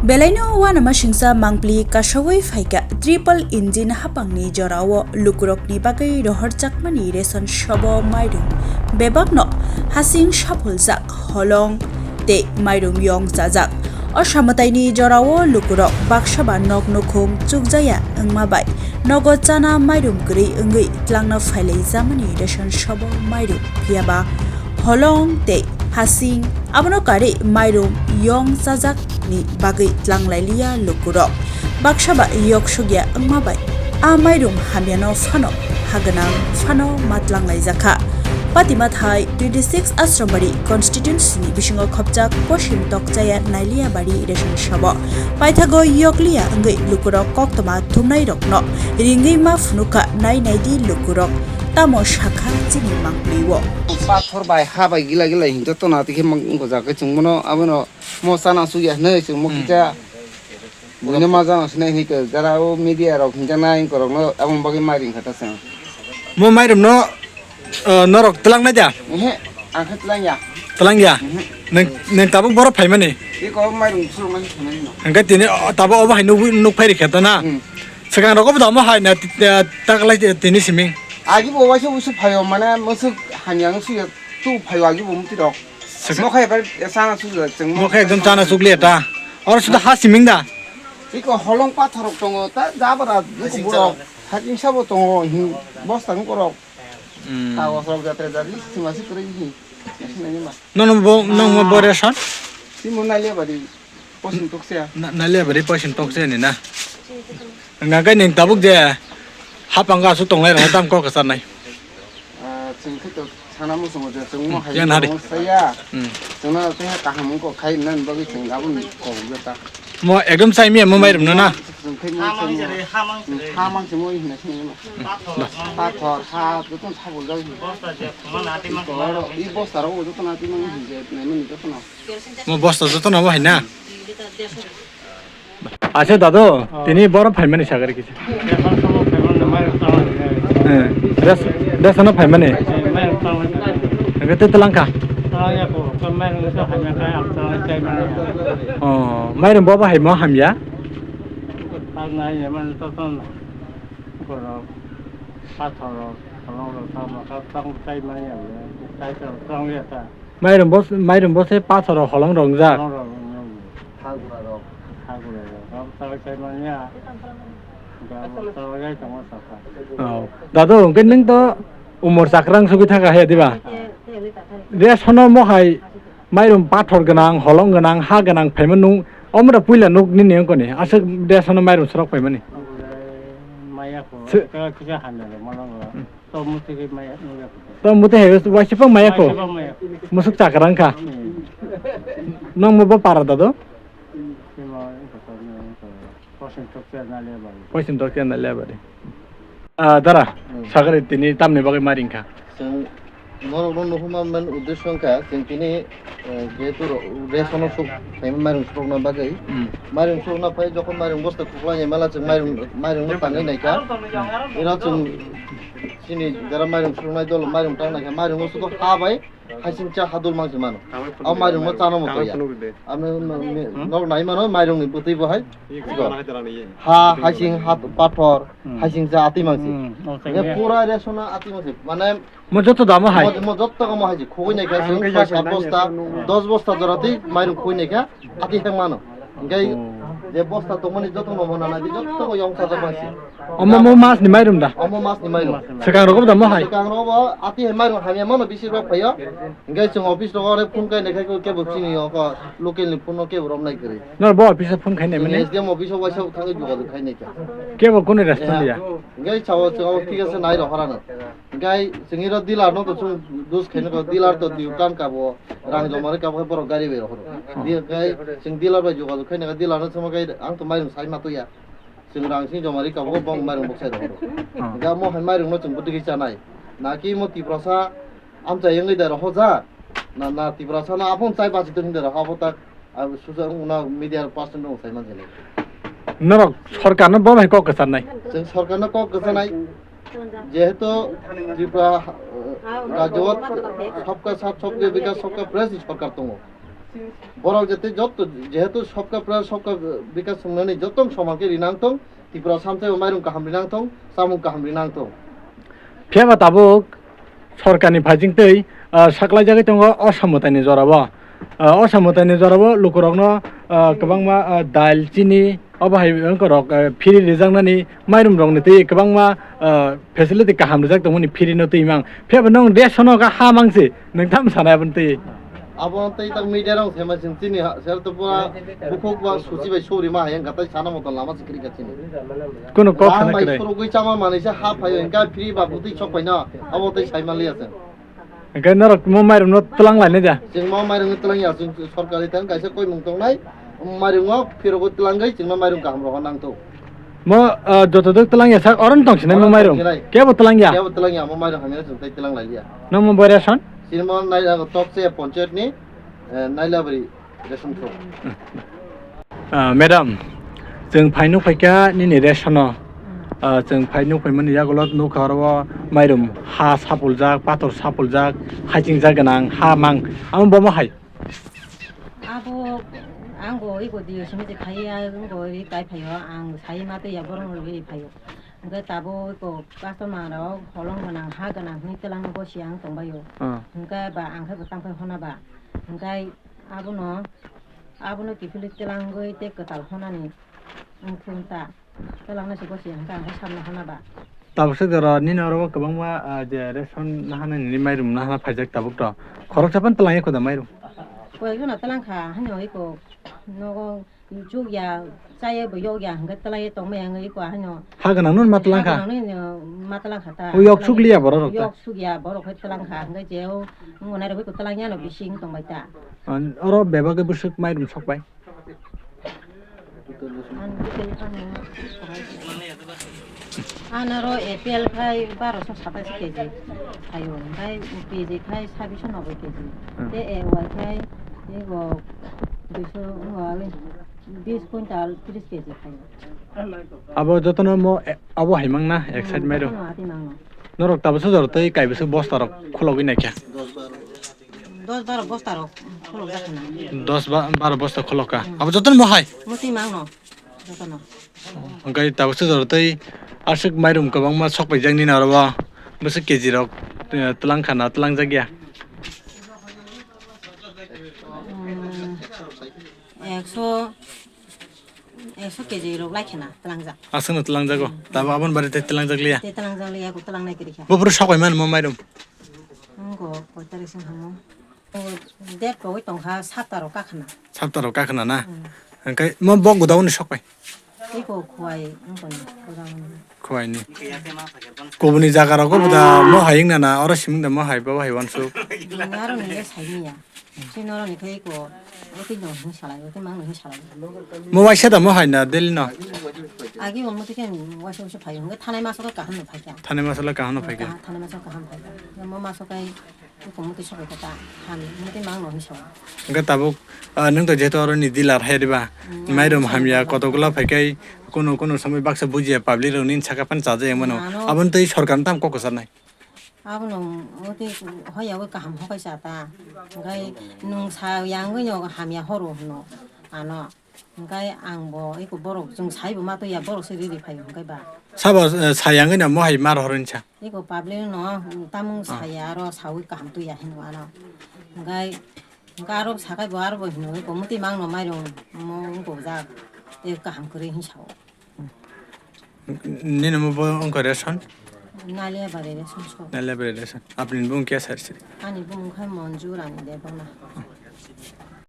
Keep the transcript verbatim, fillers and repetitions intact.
Belaino uanamasingcha mangpli kasaui phaikha triple engine hapangni jorao lukurokni bagwi rohorjakmani ration sobo mairum. Bebakno hasing saphuljak holong tei mairum yong chajak. O samataini jorao lukurok baksaba nok nukhung chukjaya wngma bai nogo chana mairum kwrwi wngwi tlangna phailaijamani ration sobo mairum phiyaba holong tei hasing abono karwi mairum yong chajakni bagwi tlang lailiya lukurok. Baksaba yoksukya wngma bai a mairum hamyano phano ha gwnang phano ma tlang laijakha. Patimathai twenty six Asrambari constituency ni bisingo khopjak Posim Tokchaya Nailiyabari ration sobo paithago yokliya wngwi lukurok koktwma thumnairokno ringwi ma phunukha nai naidi lukurok. Tamo sakha chini mangpli o. Pathor bai ha bai gila gila hinto tona tikhe mang gojak khe chwng bono abono mo chana sugya hinwi chwng mo Hmm. Kisa buino ma jana sinai hinwi khe jara o media rok hinjaknai korokno aboni bagwi mai ringkha ta chwng. Mo mairum no, uh, norok twlang nai da? Ehe, ang khe twlang ya. Twlang ya? Mhm. Neng, neng tabuk boro phaimani? Iko mairum surung nai phaimani no. Hingke tini, uh, tabuk obo hai nugwi, nukphai rikha ta na? Hmm. Swkang rogo bo tamo hai na, uh, taklai tini siming. Agi bo waisa usu phaio mane musuk hanyang suya tu phaio agi bo muti rok. Saka- Mokhe bar chana sugya chwng mo khe ekdom chana sugli eta. Oro suda ha siming da? Iko holong pathorok tongo, ta jabra Hasing buku borok. Chara. Hasing sabo tongo, hin bosta nung korok. Hmm. Kagos rok jatre jari, sima si kwrwi hin. Nang bo, nang bo Ah. Bore san? Simo nalia bari, posin toksia. Na, nalia bari posin toksia ni na. Ngakai ning tabuk je hapang ga su tonglai rang tam kok sanai. Ah, chwng khe to sana muchungo je chwng mo Hmm, hai yan hari. Mo saya. Hmm. Chwngno tei kaham wngkha khai nani bagwi chwng aboni kok jata. Mo ekdom chai miya mo mairum no na. Chwng khai mo chwng mo. Ha mang se mo hinna sini ma. Pathor ha joto sabul jai. Bosta je khoma nati ma khoma. I bosta ro joto nati ma hinje nai mani joto na. Mo bosta joto na mo hai na. Acha dado, oh. Tini boro phaimani sagari kisa. Dekhon sobo phaimani mai rok tang lai. Eh, res, resano phaimani. Mai rok tang lai. Ege te telangka. Tang ya ko, ko mai rok so phaimani kai ang tang lai chai mani. Oh, mairum bobo hai mo hamya? Tang nai ya man to ton. Ko ro, pathor ro, kolong ro tang ma ka tang chai mani ya. Chai tang ya ta. Mairum bo, mairum bo se pathor rok holong rongjak. Holong rok, holong rok. Hagura rok. Hagura rok. Abo tawai sai manya. Abo tawai gai tongma sakha. Oh. Dadu, hwnkhe nwng to umor chakrang sugwi thaka he, diba? Resono mohai mairum pathor gwnang, holong gwnang, ha gwnang phaima nung, omra puila nuk nini wngkoni, aswk resono mairum swrok phaimani. Maya ko, Se- kisa hamya rok, malong rok. Hmm. To muti ke maya, maya ko. To muti he, waisa pang maya ko. Waisa pang maya. Musuk chakrang kha. Hmm. Nang mo bo para da do? Sima, ito ko, ito ko. Posin tok se na le bari. Posin tok se na le bari. Ah, dara, hmm. Sagari tini tamni bagwi maring kha. Chwng norokno nuhuma man uddesho wngkha, chwng tini, eh, jehetu ro-, resono suk, tei mairung sukna bagwi. Hmm. Mairung sukna phai, jokhon mairung bosta khuklai mala, chwng mairung, mairungno tangwi naikha. Hmm. Ino chwng Chini jara mairung surungnai dol mairung tang naikha, mairungo sudo ha bai hasing cha hadul mangsi mano. Tamai phunuk O mairungno de, chano tamai muto ya. Phunuk de. Ami no-, ni-, Hmm? Nok nai mano mairungni bwtwi bo hai. Iko Sigo. Chana hai tara ni ye. Ha hasing ha pathor, Hmm. Hasing cha atwi mangsi. Hmm, okay, Ye yeah. Pura resona atwi mangsi. Mane Mo joto damo hai. Mo, mo jotto kamo hai je, khogoi naikha, Ang chwng khe soi yak sat nang bosta, ya, dos bosta jora twi mairung khogoi naikha, ati thang mano. Hingkai Oh. Je bosta tongmani joto no mona nai, joto ko yong sa jama si. Omo mo mas ni mairung da? Omo mas ni mairung. Swkang rogo damo hai. Swkang rogo bo ati hai mairung hamya mano bisir bak phaio. Hingkai chwng office rogo re phone kai naikha ko kebo chini yo ko local ni phone no kebo rom nai kwrwi. Nor bo office phone khai nai mani? S D M office o waisa thangwi jogajog khai naikha. Kebo kunu response ya? Hingkai chao chao thik ase nai rohorano. Hingkai chwng iro dealer no to chwng dus khaino ko dealer to diu kan kabo rang joma ri kabo borok gari bai rohoro. Hmm. Di hingkai chwng dealer bai jogajog khaina dealer no chwngma kai ang to mairung sai ma to ya. Chwng rang sing joma ri kabo bong mairung bok sai rohoro. Hmm. Hingkai mo hai mairung no chwng bwtwi chanai. Na ki mo Tiprasa amchai wngwi da rohorjak. Na, na Tiprasa no aphung chai bachi to hinde roho abo tak. Abo susa wngna media person rok sai manjani. Norok sorkarno bo bai kok kwcharnai? Chwng sorkarno kok kwcharnai. Jehetu Tripura, eh, rajyo sabka saath sabka vikas sabka prayas ni sorkar tongo. Borok jete jotto, jehetu sobka prayas, sobka bikas wngnani jotto soman khe rinang thung, Tripura samsai o mairum kaham rinang thung, chamung kaham rinang thung. Phiya ba tabuk sorkarni phaising twi, ah, saklaijagwi tongo o samwtaini jorao. Ah, o samwtaini jorao lukurokno, ah, kwbangma, ah, dal, chini, obo hai wngkorok, ah, free rijaknani mairum rokni twi kwbangma, ah, facility kaham rijak tongmani free no twi mang. Phiya ba nwng ration o kha ha mangsi, nwng tamo sanai aboni twi? Abo tei tak media rok se ma chwng chini ha, ser to pura bukhuk ba suchi bai sori ma hayang gatai sana moto lama se kri ka chini. Kuno kok Ram sana bai krai. Surugwi chama manwi se ha phaio, hingka free ba butwi chok bai no, abo tei sai ma liya chwng. Hingke norok mo mairum no tlang lai ne da? Chwng mo mairum no tlang ya, chwng sorkari tang kaisa koi mung tongnai, mairum o phirogwi tlangwi chwng no mairum kaham rohor nang to. Mo, ah, joto dok tlang ya sak oron tong sinai mo mairum. Oron tong sinai. Kebo tlang ya? Kebo tlang ya, mo mairum hamya chwng tai tlang lai liya. No mo boy ration? Chini mo nai, ah, tok se ponchayat ni, eh, Nailabari ration shop. Ah, madam, chwng phai nuk phaikha nini ration o. Ah, chwng phai nuk phaimani yagulo nukha oro o mairum ha sapuljak, pathor sapuljak, haiching jak gwnang ha mang. Amo bomo hai. Abo ang bo iko diyo simi je khai ang bo ri kai phaio ang sai ma tei ya borong ri phaio. Hingke tabuk iko customer rok holong gwnang ha gwnang hwnwi twlang bo si ang tongbaio. Ah. Hingke ba ang khe bo tang phai hona ba. Hingke abono, abono kiphilwi twlangwi tei kwtal honani wngkhe ta. Twlangna se gosi hingke ang khe samna hona ba. Tabuk se jora nini oro o kwbangma, ah, je ration nahana nini mairum nahana phaijak tabuk to. Khoroksa phano twlangya kho da mairum? Koyekjona twlangkha, haino iko nogo chukya, chaya bo yokya hingke twlangya tongmaya wngwi iko haino. Ha gwnang no ma twlangkha? Ha gwnang no ma twlangkha ta. O yok sukliya borok rok ta? Yok sukya borok hai twlangkha hingke je o wngbo nairok iko twlangyano bising tongbai ta. An-, oro bebak bwswk mairum sokbai? An detail ano. Anoro A P L khai baroso satais keji phaio, hingke P J khai sabiso noboi keji. Hmm. Tei A Y khai ego duiso, ego bis quintal tris keji phaio. Abo jotono mo, e, abo hai mangna, ek side Hmm, mairum. Jotono ati mangno. Norok tabukhe jora tei kaibwswk bosta rok khulogwi naikha? Dos baro bosta rok khulokjak khna. Dos ba-, baro bosta khulokha. Hmm. Abo jotono mo hai? Muti mangno. Jotono. Hwnkhe tabukhe jora tei aswk mairum kwbangma sokpaijak nini oro o bwswk K G rok, eh, twlang khana, twlangjak ya? Hmm, ekso, ekso K G rok lai khana twlangjak. Aswkno twlangjago? Hmm. Tabuk aboni bagwi tei twlangjak liya? Tei twlangjak liya, eko twlangnai kwrwi kha. Buphuru sokpai mano mo mairum? Wngkha koi tarik song hamo. Date pogwi tongkha, sapta rok kakhna. Sapta rok kakhna na? Hmm. Hwnkhe mo bok godauni sokpai? Tei ko khuwai wngkoni godauni. Khuwaini. Kubuni jaga rogo bo da mo hai wngna na, oro siming da mo hai, bo hai wansuk. Bini aro ni le sai miya. Chini oro ni khai ko, oti no hin salai, oti mang no hin salai. Mo waisa da mo hai na daily no? Agi bo mo tiken waisa waisa phai, hwnkhe thanai maso kaham no phaikha. Thanai maso le kaham no phaikha. Thanai maso kaham phaikha. Mo maso kai Buphang mwtwi sokbai kha ta, hani mwtwi mang no hinwi sao. Hwnkhe tabuk, ah, nwng to jehetu oro ni dealer hai riba, hmm, mairum hamya, kotok gula phai khe kunu kunu somoi baksa bujiya public rok nini saka phano chajakya mano. Ano. Aboni twi sorkar no tamo kok kwcharnai? Abono mwtwi hoyagwi kaham hokai cha ta. Hwnkhe nwng sa yangwi no hamya horo hwno ano. Hwnkhe ang bo eko borok chwng sai bo ma twi ya, borok se riri phai hwnkhe ba. Sabo, eh, sayangwi no mohai mar horo hinsa. Eko public no tamung saya aro sawi kaham twi ya hinwi ano. Hwnkhe, hwnkhe aro sakai bo aro bo hino eko mwtwi mang no mairung mo wngkok jak tei kaham kwrwi hinwi sao. Nini mo bo wngkha ration? Nalia bari ration shop. Nalia bari ration. Apni bung kya sir sir? Ani bung khai Monju Rani Debbarma.